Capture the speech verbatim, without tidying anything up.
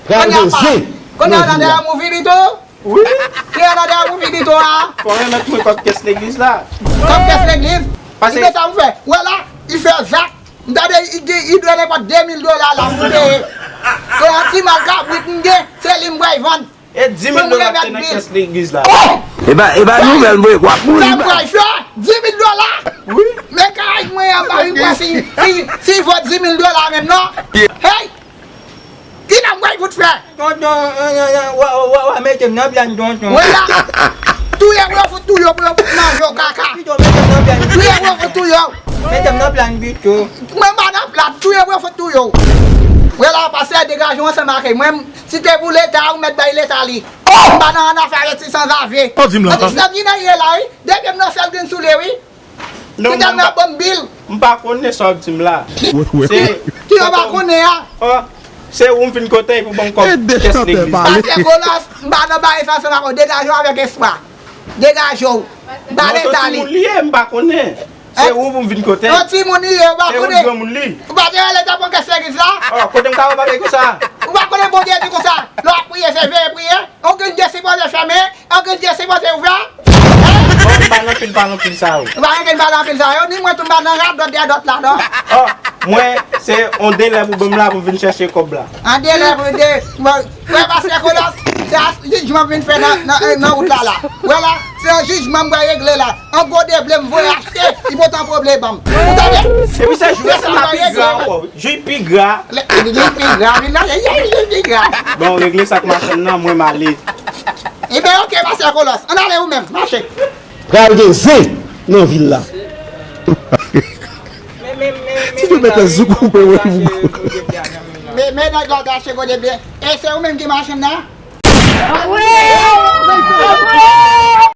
Kounye a pa. Kounye a nan dèyè mouvi li tou. Wi. Ki an nan dèyè mouvi li tou a? Fò remèt mwen kòb kès legliz la. Kòb kès legliz? Li gen sa pou fè. Wè la, li fè zak. M tande li gen, li dwe nenpòt de mil dola la pou peye. Pou yon ti mal kabrit m gen, se li m pral vann. E di mil dola ki te nan kès legliz la. E ba, e ba nouvèl m voye, w ap mouri. Sa m pral fè? Di mil dola? Wi. Men kay mwen an pa vin pran si, si, si vo di mil dola menm non. Hey! Ki nan m pral fout fè? Tonton, w a mete m nan pyann tonton. Wè la. Touye pou yo fout touye pou yo fout manje w kaka. Pito mete m nan pyann. Touye pou yo fout touye w. Mete m nan pyann pito. Mwen m pa nan plat, touye pou yo fout touye w. Wè la, pastè degaje w ansanm ak mwen. Si te pou leta, ou mèt bay leta li. M pa nan annafè avèk ti sanzave. Ou di m la. Ti sanzave nan ye la wi. Depi m nan sèl grenn sou li wi. Non, se tèlman bon bil. M pa konnen sa w ap di m la. Ki yo pa konnen a? Oh, se ou m vin kote pou ban m kòb kès legliz. Pastè Kolas, m pa nan bagay sa ansanm ak ou. Degaje w avèk espwa. Degaje w. Ba leta li. Non, se yon timoun li ye, m pa konnen. Se ou pou m vin kote. Yon timoun li ye, ou pa konnen. Se yon granmoun li. Ou pa te wè leta pran kès legliz la? Oh, kote m ka wè bagay konsa? Ou pa konnen Bondye di konsa? Lè w ap priye, se veye priye. Yon grenn je sipoze fèmen, yon grenn je sipoze ouvè. Bon, m pa nan anpil pale anpil sa yo. Ou pa gen anpil pale anpil sa yo, ni mwen tou m pa nan radòt dèdòt la non. Oh, mwen, se yon delè pou ban m la pou m vin chèche kòb la. An delè pou de, bon, wè pastè Kolas, se a jijman m vin fè nan, nan, nan wout la la. Wè la, se yon jijman m pral regle la. An gwo deble m voye achte, li pote an pwoblèm ban m. Ou tande? Epi se jwe sa la pi gra ankò. Jwi pi gra. Jwi pi gra, vin la, jwi pi gra. Bon, regle sa k machann nan, mwen m ale. Ebyen, oke, pastè Kolas. Ann ale ou menm, mache. Pral gen zen nan vil la. Ti nou mete zouk ou pe wè vou. Men, men nèg la te achte gwo deble. E se ou menm ki machann nan?